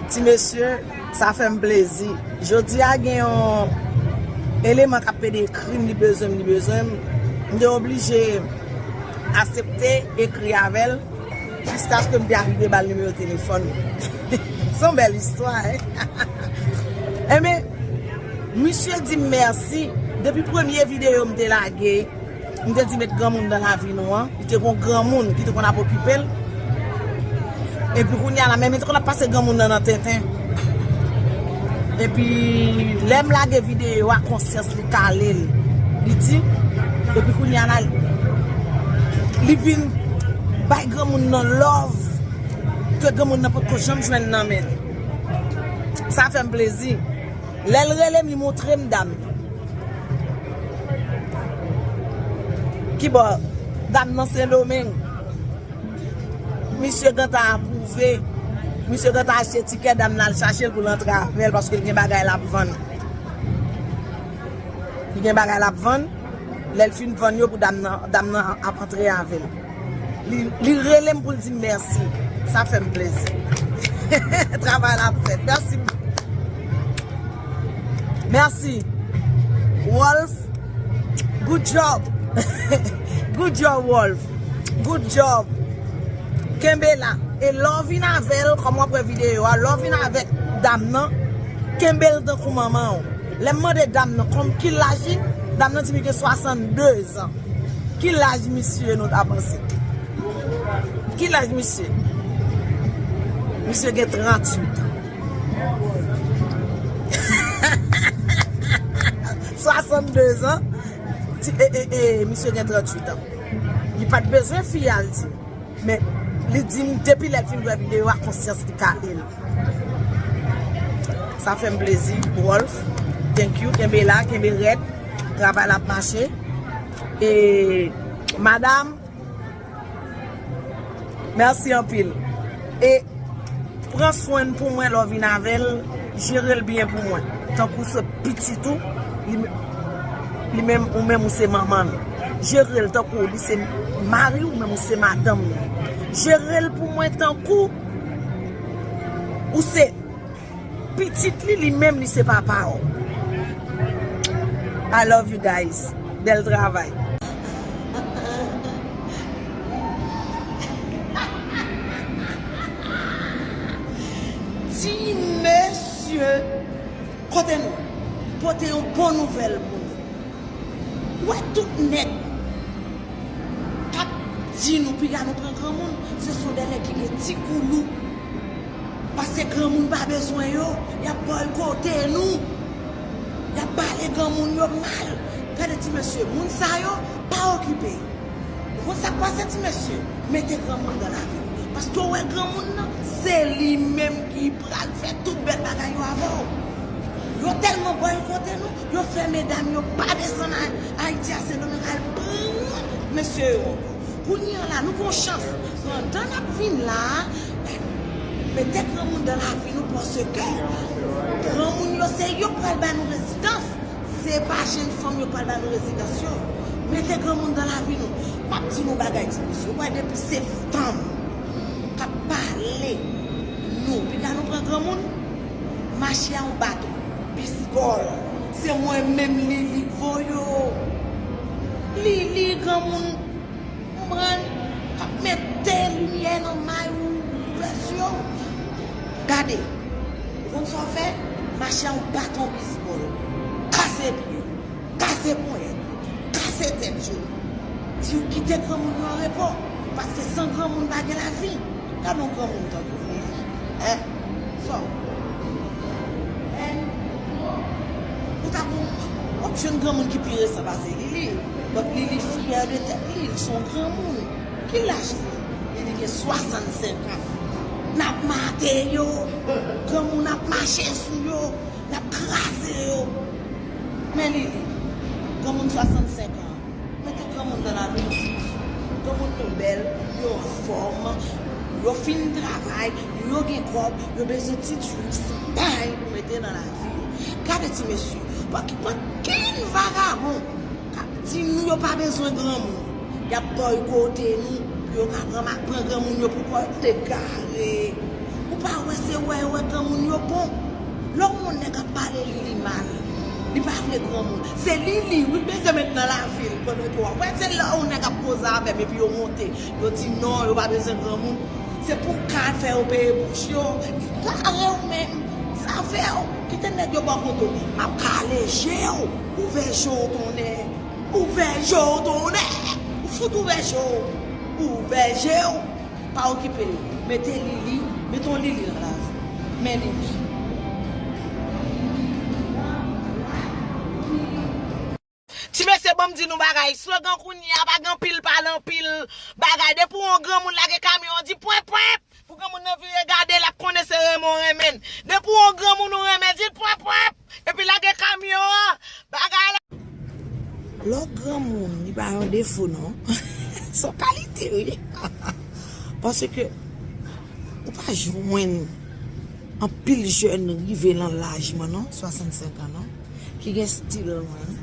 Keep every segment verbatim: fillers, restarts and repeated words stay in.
Ti mesye, sa fè m plezi. Jodi a gen yon eleman k ap pede ekri m, li bezwen m, li bezwen m. M te oblije aksepte ekri avè l jiskaske m te arive ba l nimewo telefòn. Se yon bèl istwa, hein? Enben, misye di m mèsi. Depi premye videyo m te lage, m te di met granmoun nan lavi nou an. Li te gon granmoun ki te konn ap okipe l. Epi kounye a la, men, men te konn ap pase granmoun nan nan tenten. Epi lè m lage videyo a, konsyans li kale l. Li di, epi kounye a la, li vin bay granmoun nan love ke granmoun nan potko janm jwenn nan men l. Sa fè m plezi. Lè l rele m, li montre m dam nan. Kibò? Dam nan Sendomeng. Misye gentan apwouve. Misye gentan achte tikè, dam nan al chache l pou l antre avè l, paske l gen bagay l ap vann. Li gen bagay l ap vann. Lè l fin vann yo pou dam nan, dam nan ap antre avè l. Li, li rele m pou l di m mèsi. Sa fè m plezi. Travay la ap fèt. Mèsi. Mèsi. Wolf, good job. Good job, Wolf. Good job. Kenbe la. E lè w vin avè l, kòm w ap wè videyo a, lè w vin avèk dam nan, kenbe l tankou manman w. Lè m mande dam nan kòm ki laj li, dam nan di m li gen swasanndezan. Ki laj misye nou ta panse? Ki laj misye? Misye gen tranntuit an. Swasanndezan. Ti, e, e, e, misye gen tranntuit an. Li pa t bezwen fi a, l di. Men, li di m, depi lè l fin wè videyo a, konsyans li kale l. Sa fè m plezi, Wolf. Thank you. Kenbe la, kenbe rèd. Travay la ap mache. E, madam, mèsi anpil. E, pran swen l pou mwen lè w vin avè l, jere l byen pou mwen. Tankou se pitit ou, li, li menm, ou menm ou se manman l. Jere l tankou li se mari w, ou menm ou se madanm li. Jere l pou mwen tankou ou se pitit li, li menm li se papa w. I love you guys. Bèl travay. Ti mesye, kote nou? Pote yon bon nouvèl pou nou. Ou wè tout nèg k ap di nou piga nou pran granmoun, se sou dèlè ki gen ti koulou. Paske granmoun pa bezwen yo, y ap bòykote nou. Y ap pale granmoun yo mal. Gade ti mesye, moun sa yo pa okipe yo. Ou konn sa k pase ti mesye? Mete granmoun nan lavi w. Paske w wè granmoun nan, se li menm ki pral fè tout bèl bagay yo avè w. Yo tèlman bòykote nou, yo fè medam yo pa desann Ay-, Ayiti a Sendomeng al pran mesye yo ankò. Kounye a la, nou gon chans. Pandan n ap vin la a, mete granmoun nan lavi nou paske granmoun yo se yo k pral ba nou rezidans. Se pa jenn fanm yo k pral ba nou rezidans yo. Mete granmoun nan lavi nou. M ap di nou bagay ti mesye. Ou wè depi se fanm k ap pale nou, piga nou pran granmoun, mache a yon baton, bisbòl. Se mwen menm Lili k voye w. Lili granmoun. Konprann? K ap mete limyè nan may ou, vès yo. Gade, ou konn sa w fè? Mache a yon baton bisbòl. Kase pye yo, kase ponyèt yo, kase tèt yo. Di yo kite granmoun yo an repo, paske san granmoun pa gen lavi. Gade yon granmoun tankou Lili. Hein? Sa w? Hein? Ou ta pou, w ap jwenn granmoun ki pi resan pase Lili. Donk Lili fyè de tèt li, li se yon granmoun. Ki laj Lili? Lili gen swasannsenk an. N ap mate yo. Granmoun ap mache sou yo. N ap kraze yo. Men Lili, granmoun swasannsenk an. Mete granmoun nan lavi nou ti mesye. Granmoun yo bèl, yo anfòm, yo fin travay, yo gen kòb, yo bezwen ti djouls, bay pou mete nan lavi yo. Gade ti mesye, pa ki, pa kenn vagabon k ap di nou yo pa bezwen granmoun. Y ap bòykote nou pou yo ka pran, pran granmoun yo pou kò yo. Tande egare. Ou A wè, se wè, wè granmoun yo bon. Lè w wè yon nèg ap pale Lili mal, li pa vle granmoun. Se Lili, wi, bezwen met nan lavi l pandan ke w ap wè. Se lè yon nèg ap koze avè m epi yo monte, yo di non, yo pa bezwen granmoun. Se pou w ka fè yo peye bouch yo. Kare w menm, sa fè w kite nèg yo bò kote w ap kale je w. Ouvè je w, tonnè. Ouvè je w, tonnè. Ou fout ouvè je w. Ouvè je w. Pa okipe l. Mete Lili, mete yon Lili nan lavi. Men Lili. Ti mesye, ban m di nou bagay. Slogan kounye a, pa gen anpil pale, anpil bagay. Depi w yon granmoun lage kamyon, di pwèp, pwèp. Pou granmoun nan vire gade, l ap konnen se renmen w renmen l. Depi w yon granmoun ou renmen, di l pwèp, pwèp. Epi lage kamyon an. Bagay la. Lè w granmoun, li pa yon defo, non. Se yon kalite, wi. Paske ou pa jwenn anpil jèn rive nan laj mwen, non, swasannsenk an, non, ki gen stil mwen.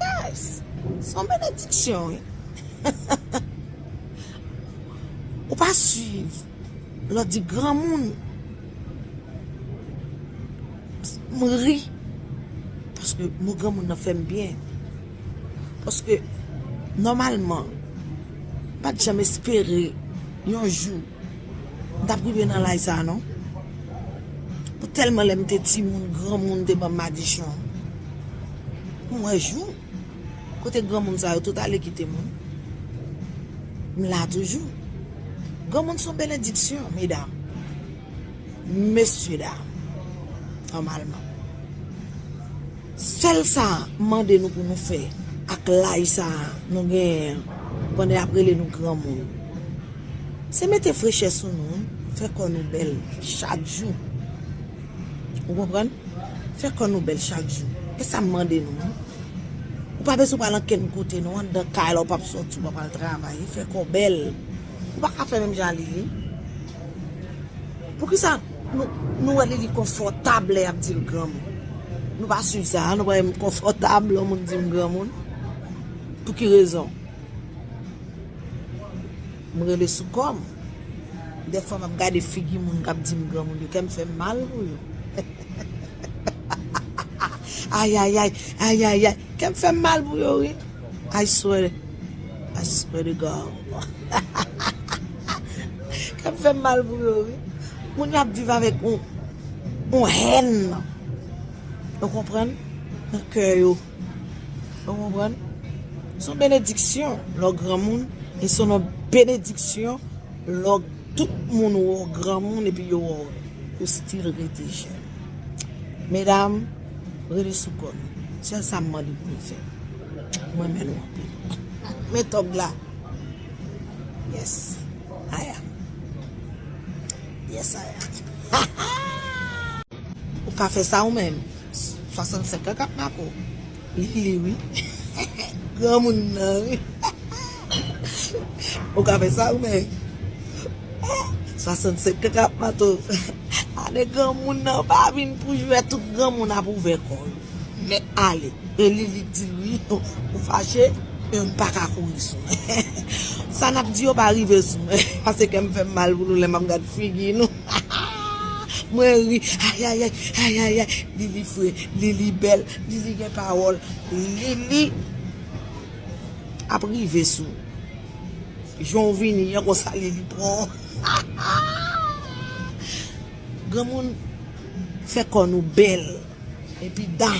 Yes! Se yon benediksyon, wi. Ou pa swiv. Lè w di granmoun, m ri. Paske mo granmoun nan fè m byen. Paske, nòmalman, m pa t janm espere yon jou m t ap rive nan laj sa a, non. Pou tèlman lè m te timoun, granmoun te ban m madichon. M wè jou. Kote granmoun sa yo tout ale kite moun. M la toujou. Granmoun se yon benediksyon, medam. Mesyedam. Nòmalman. Sèl sa m mande nou pou nou fè ak laj sa a nou genyen an, pandan y ap rele nou granmoun, se mete frechè sou nou, wi. Fè kò nou bèl chak jou. Ou konprann? Fè kò nou bèl chak jou. E sa m mande nou, wi. Ou pa bezwen pral ankenn kote, non. Anndan kay la, ou p ap sòti, ou p ap al travay. Fè kò w bèl. Ou pa ka fè menm jan a Lili. Poukisa nou, nou wè Lili konfòtab lè y ap di l granmoun? Nou pa swiv sa, nou pa wè m konfòtab lè yon moun di m granmoun? Pou ki rezon? M rele sou kò m. Dèfwa m ap gade figi moun k ap di m granmoun yo, kè m fè m mal pou yo. Ayayay, ayayay, kè m fè m mal pou yo, wi. I swear, I swear to God. Kè m fè m mal pou yo, wi. Moun yo ap viv avèk yon, yon hèn. Ou konprann? Nan kè yo. Ou konprann? Se yon benediksyon lè w granmoun, e se yon benediksyon lè w, tout moun wè w granmoun epi yo wè w, yo still rete jèn. Medam, rele sou kò nou. Sèl sa m mande pou nou fè. Mwen renmen nou anpil. Men tòg la. Yes. I am. Yes, I am. Ou ka fè sa ou menm. Swasannsenk an k ap make w. Lili, wi. Granmoun nan, wi. Ou ka fè sa ou menm. Swasannsenk an k ap make w. Ale granmoun nan, pa vin pou jwèt, tout granmoun ap ouvè kò yo. Mèt ale. E Lili k di l wi, ou fache, e m pa ka kouri sou mwen. Sa n ap di yo pa rive sou mwen. Paske kè m fè m mal pou nou lè m ap gad figi nou. Mwen ri, ayayay, ayayay. Lili fre, Lili bèl, Lili gen pawòl. Lili ap rive sou. Jan w vini an konsa Lili pran w. Granmoun, fè kò nou bèl. Epi da.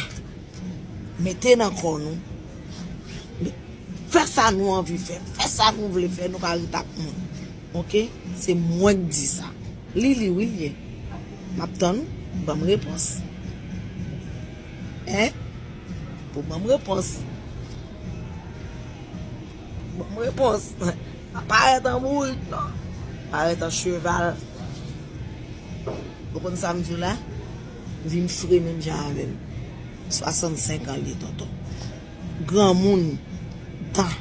Mete nan kò nou. Fè sa nou anvi fè. Fè sa nou vle fè. Nou pa ret ak moun. Oke? Se mwen k di sa. Lili, wi, l ye. M ap tann ou. Ban m repons. Hein? Pou ban m repons. Ban m repons. Pa parèt an bourik, non. Parèt an cheval. Ou konn sa m di w la? Vin fre menm jan avè m. Swasannsenk an l ye, tonton. Granmoun, dan.